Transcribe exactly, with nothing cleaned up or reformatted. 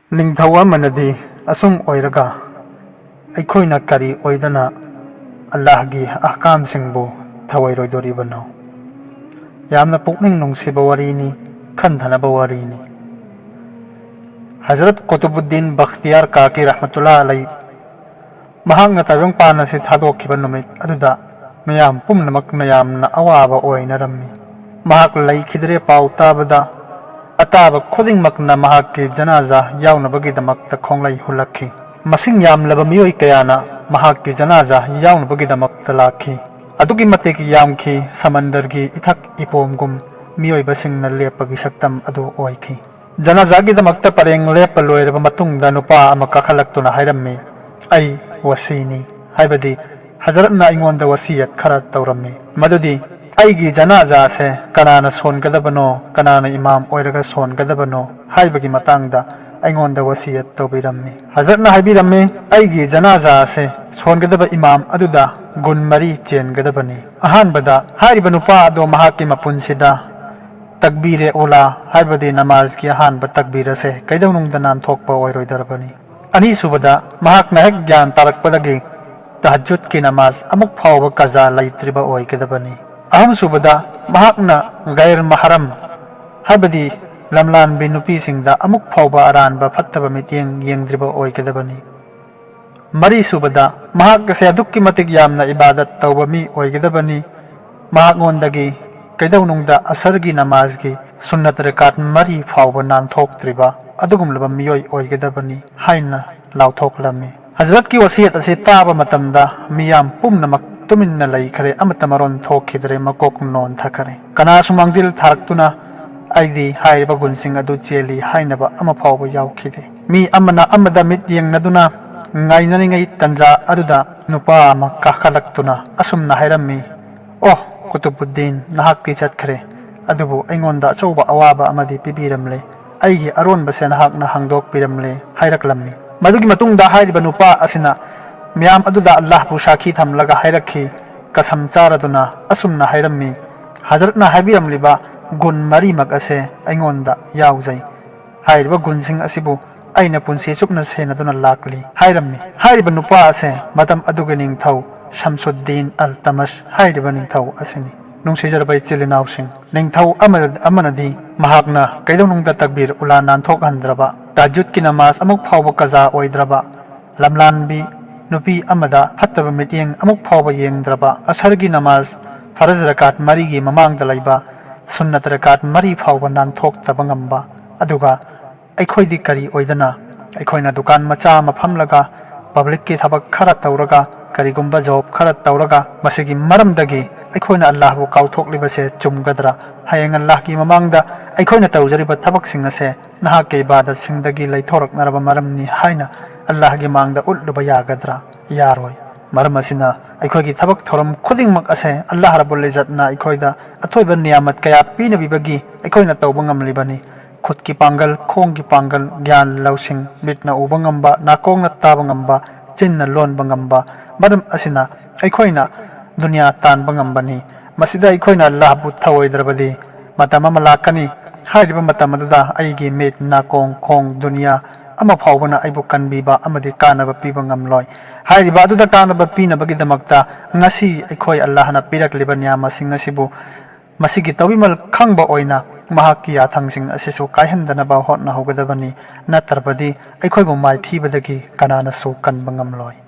ꯅꯤꯡꯊꯧ ꯑꯃꯅꯗꯤ ꯑꯁꯨꯝ ꯑꯣꯏꯔꯒ ꯑꯩꯈꯣꯏꯅ ꯀꯔꯤ ꯑꯣꯏꯗꯅ ꯑꯜꯂꯥꯍꯒꯤ ꯑꯍꯀꯥꯝꯁꯤꯡꯕꯨ ꯊꯧꯑꯣꯏꯔꯣꯏꯗꯣꯔꯤꯕꯅꯣ? ꯌꯥꯝꯅ ꯄꯨꯛꯅꯤꯡ ꯅꯨꯡꯁꯤꯕ ꯋꯥꯔꯤꯅꯤ, ꯈꯟꯊꯅꯕ ꯋꯥꯔꯤꯅꯤ꯫ ꯍꯖꯔꯠ ꯀꯨꯇꯨꯕꯨꯗꯗꯤꯟ ꯕꯈꯇꯤꯌꯥꯔ ꯀꯥꯀꯤ ꯔꯍꯃꯇꯨꯜꯂꯥ ꯑꯂꯩ ꯃꯍꯥꯛꯅ ꯇꯥꯏꯕꯪꯄꯥꯟ ꯑꯁꯤ ꯊꯥꯗꯣꯛꯈꯤꯕ ꯅꯨꯃꯤꯠ ꯑꯗꯨꯗ ꯃꯤꯌꯥꯝ ꯄꯨꯝꯅꯃꯛꯅ ꯌꯥꯝꯅ ꯑꯋꯥꯕ ꯑꯣꯏꯅꯔꯝꯃꯤ꯫ ꯃꯍꯥꯛ ꯂꯩꯈꯤꯗ꯭ꯔꯦ ꯄꯥꯎ ꯇꯥꯕꯗ ꯑꯇꯥꯕ ꯈꯨꯗꯤꯡꯃꯛꯅ ꯃꯍꯥꯛꯀꯤ ꯖꯅꯥꯖꯥ ꯌꯥꯎꯅꯕꯒꯤꯗꯃꯛꯇ ꯈꯣꯡꯂꯩ ꯍꯨꯜꯂꯛꯈꯤ꯫ ꯃꯁꯤꯡ ꯌꯥꯝꯂꯕ ꯃꯤꯑꯣꯏ ꯀꯌꯥꯅ ꯃꯍꯥꯛꯀꯤ ꯖꯅꯥꯖꯥ ꯌꯥꯎꯅꯕꯒꯤꯗꯃꯛꯇ ꯂꯥꯛꯈꯤ꯫ ꯑꯗꯨꯛꯀꯤ ꯃꯇꯤꯛ ꯌꯥꯝꯈꯤ, ꯁꯃꯟꯗꯔꯒꯤ ꯏꯊꯛ ꯏꯄꯣꯝꯒꯨꯝ ꯃꯤꯑꯣꯏꯕꯁꯤꯡꯅ ꯂꯦꯞꯄꯒꯤ ꯁꯛꯇꯝ ꯑꯗꯨ ꯑꯣꯏꯈꯤ꯫ ꯖꯅꯥꯖꯥꯒꯤꯗꯃꯛꯇ ꯄꯔꯦꯡ ꯂꯦꯞꯄ ꯂꯣꯏꯔꯕ ꯃꯇꯨꯡꯗ ꯅꯨꯄꯥ ꯑꯃ ꯀꯥꯈꯠꯂꯛꯇꯨꯅ ꯍꯥꯏꯔꯝꯃꯤ, "ꯑꯩ ꯋꯥꯁꯤꯅꯤ", ꯍꯥꯏꯕꯗꯤ ꯍꯖꯔꯠꯅ ꯑꯩꯉꯣꯟꯗ ꯋꯥꯁꯤꯌꯠ ꯈꯔ ꯇꯧꯔꯝꯃꯤ, ꯃꯗꯨꯗꯤ ꯑꯩꯒꯤ ꯖꯅꯥꯖꯥꯁꯦ ꯀꯅꯥꯅ ꯁꯣꯟꯒꯗꯕꯅꯣ, ꯀꯅꯥꯅ ꯏꯃꯥꯝ ꯑꯣꯏꯔꯒ ꯁꯣꯟꯒꯗꯕꯅꯣ ꯍꯥꯏꯕꯒꯤ ꯃꯇꯥꯡꯗ ꯑꯩꯉꯣꯟꯗ ꯋꯥꯁꯤꯌꯠ ꯇꯧꯕꯤꯔꯝꯃꯤ꯫ ꯍꯖꯔꯠꯅ ꯍꯥꯏꯕꯤꯔꯝꯃꯤ, ꯑꯩꯒꯤ ꯖꯅꯥꯖꯥ ꯑꯁꯦ ꯁꯣꯟꯒꯗꯕ ꯏꯃꯥꯝ ꯑꯗꯨꯗ ꯒꯨꯟ ꯃꯔꯤ ꯆꯦꯟꯒꯗꯕꯅꯤ꯫ ꯑꯍꯥꯟꯕꯗ ꯍꯥꯏꯔꯤꯕ ꯅꯨꯄꯥ ꯑꯗꯣ ꯃꯍꯥꯛꯀꯤ ꯃꯄꯨꯟꯁꯤꯗ ꯇꯛꯕꯤꯔꯦ ꯎꯂꯥ, ꯍꯥꯏꯕꯗꯤ ꯅꯃꯥꯖꯒꯤ ꯑꯍꯥꯟꯕ ꯇꯛꯕꯤꯔ ꯑꯁꯦ ꯀꯩꯗꯧꯅꯨꯡꯗ ꯅꯥꯟꯊꯣꯛꯄ ꯑꯣꯏꯔꯣꯏꯗꯕꯅꯤ꯫ ꯑꯅꯤꯁꯨꯕꯗ, ꯃꯍꯥꯛꯅ ꯍꯦꯛ ꯒ꯭ꯌꯥꯟ ꯇꯥꯔꯛꯄꯗꯒꯤ ꯇꯍꯖꯨꯗꯀꯤ ꯅꯃꯥꯖ ꯑꯃꯨꯛ ꯐꯥꯎꯕ ꯀꯖꯥ ꯂꯩꯇ꯭ꯔꯤꯕ ꯑꯣꯏꯒꯗꯕꯅꯤ꯫ ꯑꯍꯨꯝꯁꯨꯕꯗ, ꯃꯍꯥꯛꯅ ꯒꯩꯔ ꯃꯍꯔꯝ, ꯍꯥꯏꯕꯗꯤ ꯂꯝꯂꯥꯟꯕꯤ ꯅꯨꯄꯤꯁꯤꯡꯗ ꯑꯃꯨꯛ ꯐꯥꯎꯕ ꯑꯔꯥꯟꯕ ꯐꯠꯇꯕ ꯃꯤꯠꯌꯦꯡ ꯌꯦꯡꯗ꯭ꯔꯤꯕ ꯑꯣꯏꯒꯗꯕꯅꯤ꯫ ꯃꯔꯤꯁꯨꯕꯗ, ꯃꯍꯥꯛ ꯑꯁꯦ ꯑꯗꯨꯛꯀꯤ ꯃꯇꯤꯛ ꯌꯥꯝꯅ ꯏꯕꯥꯗꯠ ꯇꯧꯕ ꯃꯤ ꯑꯣꯏꯒꯗꯕꯅꯤ꯫ ꯃꯍꯥꯛꯉꯣꯟꯗꯒꯤ ꯀꯩꯗꯧꯅꯨꯡꯗ ꯑꯁꯔꯒꯤ ꯅꯃꯥꯖꯒꯤ ꯁꯨꯟꯅꯠ ꯔꯦꯀꯥꯠ ꯃꯔꯤ ꯐꯥꯎꯕ ꯅꯥꯟꯊꯣꯛꯇ꯭ꯔꯤꯕ ꯑꯗꯨꯒꯨꯝꯂꯕ ꯃꯤꯑꯣꯏ ꯑꯣꯏꯒꯗꯕꯅꯤ ꯍꯥꯏꯅ ꯂꯥꯎꯊꯣꯛꯂꯝꯃꯤ꯫ ꯍꯖꯔꯠꯀꯤ ꯋꯥꯁꯤꯌꯠ ꯑꯁꯤ ꯇꯥꯕ ꯃꯇꯝꯗ ꯃꯤꯌꯥꯝ ꯄꯨꯝꯅꯃꯛ ꯇꯨꯃꯤꯟꯅ ꯂꯩꯈ꯭ꯔꯦ, ꯑꯃꯠꯇ ꯃꯔꯣꯟ ꯊꯣꯛꯈꯤꯗ꯭ꯔꯦ, ꯃꯀꯣꯛ ꯅꯣꯟꯊꯈꯔꯦ꯫ ꯀꯅꯥꯁꯨ ꯃꯥꯡꯖꯤꯜ ꯊꯥꯔꯛꯇꯨꯅ ꯑꯩꯗꯤ ꯍꯥꯏꯔꯤꯕ ꯒꯨꯟꯁꯤꯡ ꯑꯗꯨ ꯆꯦꯜꯂꯤ ꯍꯥꯏꯅꯕ ꯑꯃ ꯐꯥꯎꯕ ꯌꯥꯎꯈꯤꯗꯦ꯫ ꯃꯤ ꯑꯃꯅ ꯑꯃꯗ ꯃꯤꯠ ꯌꯦꯡꯅꯗꯨꯅ ꯉꯥꯏꯅꯔꯤꯉꯩ ꯇꯟꯖꯥ ꯑꯗꯨꯗ ꯅꯨꯄꯥ ꯑꯃ ꯀꯥꯈꯠꯂꯛꯇꯨꯅ ꯑꯁꯨꯝꯅ ꯍꯥꯏꯔꯝꯃꯤ, "ꯑꯣ, ꯀꯨꯇꯨꯕꯨꯗꯗꯤꯟ, ꯅꯍꯥꯛꯇꯤ ꯆꯠꯈ꯭ꯔꯦ, ꯑꯗꯨꯕꯨ ꯑꯩꯉꯣꯟꯗ ꯑꯆꯧꯕ ꯑꯋꯥꯕ ꯑꯃꯗꯤ ꯄꯤꯕꯤꯔꯝꯂꯦ꯫ ꯑꯩꯒꯤ ꯑꯔꯣꯟꯕꯁꯦ ꯅꯍꯥꯛꯅ ꯍꯥꯡꯗꯣꯛꯄꯤꯔꯝꯂꯦ" ꯍꯥꯏꯔꯛꯂꯝꯃꯤ꯫ ꯃꯗꯨꯒꯤ ꯃꯇꯨꯡꯗ ꯍꯥꯏꯔꯤꯕ ꯅꯨꯄꯥ ꯑꯁꯤꯅ ꯃꯤꯌꯥꯝ ꯑꯗꯨꯗ ꯑꯜꯂꯥꯍꯕꯨ ꯁꯥꯈꯤ ꯊꯝꯂꯒ ꯍꯥꯏꯔꯛꯈꯤ, ꯀꯁꯝ ꯆꯥꯔꯗꯨꯅ ꯑꯁꯨꯝꯅ ꯍꯥꯏꯔꯝꯃꯤ, "ꯍꯖꯔꯠꯅ ꯍꯥꯏꯕꯤꯔꯝꯂꯤꯕ ꯒꯨꯟ ꯃꯔꯤꯃꯛ ꯑꯁꯦ ꯑꯩꯉꯣꯟꯗ ꯌꯥꯎꯖꯩ꯫ ꯍꯥꯏꯔꯤꯕ ꯒꯨꯟꯁꯤꯡ ꯑꯁꯤꯕꯨ ꯑꯩꯅ ꯄꯨꯟꯁꯤ ꯆꯨꯞꯅ ꯁꯦꯟꯅꯗꯨꯅ ꯂꯥꯛꯂꯤ" ꯍꯥꯏꯔꯝꯃꯤ꯫ ꯍꯥꯏꯔꯤꯕ ꯅꯨꯄꯥ ꯑꯁꯦ ꯃꯇꯝ ꯑꯗꯨꯒꯤ ꯅꯤꯡꯊꯧ ꯁꯝꯁꯨꯗꯗꯤꯟ ꯑꯜ ꯇꯃꯁ ꯍꯥꯏꯔꯤꯕ ꯅꯤꯡꯊꯧ ꯑꯁꯤꯅꯤ꯫ ꯅꯨꯡꯁꯤꯖꯔꯕ ꯏꯆꯤꯜ ꯏꯅꯥꯎꯁꯤꯡ, ꯅꯤꯡꯊꯧ ꯑꯃ-, ꯑꯃꯅꯗꯤ ꯃꯍꯥꯛꯅ ꯀꯩꯗꯧꯅꯨꯡꯗ ꯇꯛꯕꯤꯔ ꯎꯂꯥ ꯅꯥꯟꯊꯣꯛꯍꯟꯗ꯭ꯔꯕ, ꯇꯥꯖꯨꯗꯀꯤ ꯅꯃꯥꯖ ꯑꯃꯨꯛ ꯐꯥꯎꯕ ꯀꯖꯥ ꯑꯣꯏꯗ꯭ꯔꯕ, ꯂꯝꯂꯥꯟꯕꯤ ꯅꯨꯄꯤ ꯑꯃꯗ ꯐꯠꯇꯕ ꯃꯤꯠꯌꯦꯡ ꯑꯃꯨꯛ ꯐꯥꯎꯕ ꯌꯦꯡꯗ꯭ꯔꯕ, ꯑꯁꯔꯒꯤ ꯅꯃꯥꯖ ꯐꯔꯖ ꯔꯀꯥꯠ ꯃꯔꯤꯒꯤ ꯃꯃꯥꯡꯗ ꯂꯩꯕ ꯁꯨꯟꯅꯠ ꯔꯀꯥꯠ ꯃꯔꯤ ꯐꯥꯎꯕ ꯅꯥꯟꯊꯣꯛꯇꯕ ꯉꯝꯕ, ꯑꯗꯨꯒ ꯑꯩꯈꯣꯏꯗꯤ ꯀꯔꯤ ꯑꯣꯏꯗꯅ? ꯑꯩꯈꯣꯏꯅ ꯗꯨꯀꯥꯟ ꯃꯆꯥ ꯑꯃ ꯐꯝꯂꯒ, ꯄꯕ꯭ꯂꯤꯛꯀꯤ ꯊꯕꯛ ꯈꯔ ꯇꯧꯔꯒ, ꯀꯔꯤꯒꯨꯝꯕ ꯖꯣꯕ ꯈꯔ ꯇꯧꯔꯒ, ꯃꯁꯤꯒꯤ ꯃꯔꯝꯗꯒꯤ ꯑꯩꯈꯣꯏꯅ ꯑꯜꯂꯥꯍꯕꯨ ꯀꯥꯎꯊꯣꯛꯂꯤꯕꯁꯦ ꯆꯨꯝꯒꯗ꯭ꯔꯥ? ꯍꯌꯦꯡ ꯑꯜꯂꯥꯍꯒꯤ ꯃꯃꯥꯡꯗ ꯑꯩꯈꯣꯏꯅ ꯇꯧꯖꯔꯤꯕ ꯊꯕꯛꯁꯤꯡ ꯑꯁꯦ ꯅꯍꯥꯛꯀꯤ ꯏꯕꯥꯗꯠꯁꯤꯡꯗꯒꯤ ꯂꯩꯊꯣꯔꯛꯅꯔꯕ ꯃꯔꯝꯅꯤ ꯍꯥꯏꯅ ꯑꯜꯂꯥꯍꯒꯤ ꯃꯥꯡꯗ ꯎꯠꯂꯨꯕ ꯌꯥꯒꯗ꯭ꯔꯥ? ꯌꯥꯔꯣꯏ꯫ ꯃꯔꯝ ꯑꯁꯤꯅ, ꯑꯩꯈꯣꯏꯒꯤ ꯊꯕꯛ ꯊꯧꯔꯝ ꯈꯨꯗꯤꯡꯃꯛ ꯑꯁꯦ ꯑꯜꯂꯥꯍ ꯔꯕꯨꯜ ꯏꯖꯠꯅ ꯑꯩꯈꯣꯏꯗ ꯑꯊꯣꯏꯕ ꯅꯤꯌꯥꯃꯠ ꯀꯌꯥ ꯄꯤꯅꯕꯤꯕꯒꯤ ꯑꯩꯈꯣꯏꯅ ꯇꯧꯕ ꯉꯝꯂꯤꯕꯅꯤ꯫ ꯈꯨꯠꯀꯤ ꯄꯥꯡꯒꯜ, ꯈꯣꯡꯒꯤ ꯄꯥꯡꯒꯜ, ꯒ꯭ꯌꯥꯟ ꯂꯧꯁꯤꯡ, ꯃꯤꯠꯅ ꯎꯕ ꯉꯝꯕ, ꯅꯥꯀꯣꯡꯅ ꯇꯥꯕ ꯉꯝꯕ, ꯆꯤꯟꯅ ꯂꯣꯟꯕ ꯉꯝꯕ, ꯃꯔꯝ ꯑꯁꯤꯅ ꯑꯩꯈꯣꯏꯅ ꯗꯨꯅꯤꯌꯥ ꯇꯥꯟꯕ ꯉꯝꯕꯅꯤ꯫ ꯃꯁꯤꯗ ꯑꯩꯈꯣꯏꯅ ꯑꯜꯂꯥꯍꯕꯨ ꯊꯧꯑꯣꯏꯗ꯭ꯔꯕꯗꯤ, ꯃꯇꯝ ꯑꯃ ꯂꯥꯛꯀꯅꯤ, ꯍꯥꯏꯔꯤꯕ ꯃꯇꯝ ꯑꯗꯨꯗ ꯑꯩꯒꯤ ꯃꯤꯠ, ꯅꯥꯀꯣꯡ, ꯈꯣꯡ, ꯗꯨꯅꯤꯌꯥ ꯑꯃ ꯐꯥꯎꯕꯅ ꯑꯩꯕꯨ ꯀꯟꯕꯤꯕ ꯑꯃꯗꯤ ꯀꯥꯟꯅꯕ ꯄꯤꯕ ꯉꯝꯂꯣꯏ꯫ ꯍꯥꯏꯔꯤꯕ ꯑꯗꯨꯗ ꯀꯥꯟꯅꯕ ꯄꯤꯅꯕꯒꯤꯗꯃꯛꯇ ꯉꯁꯤ ꯑꯩꯈꯣꯏ ꯑꯜꯂꯥꯍꯅ ꯄꯤꯔꯛꯂꯤꯕ ꯅꯤꯌꯥꯃꯁꯤꯡ ꯑꯁꯤꯕꯨ ꯃꯁꯤꯒꯤ ꯇꯧꯕꯤꯃꯜ ꯈꯪꯕ ꯑꯣꯏꯅ ꯃꯍꯥꯛꯀꯤ ꯌꯥꯊꯪꯁꯤꯡ ꯑꯁꯤꯁꯨ ꯀꯥꯏꯍꯟꯗꯅꯕ ꯍꯣꯠꯅꯍꯧꯒꯗꯕꯅꯤ꯫ ꯅꯠꯇ꯭ꯔꯕꯗꯤ ꯑꯩꯈꯣꯏꯕꯨ ꯃꯥꯏꯊꯤꯕꯗꯒꯤ ꯀꯅꯥꯅꯁꯨ ꯀꯟꯕ ꯉꯝꯂꯣꯏ꯫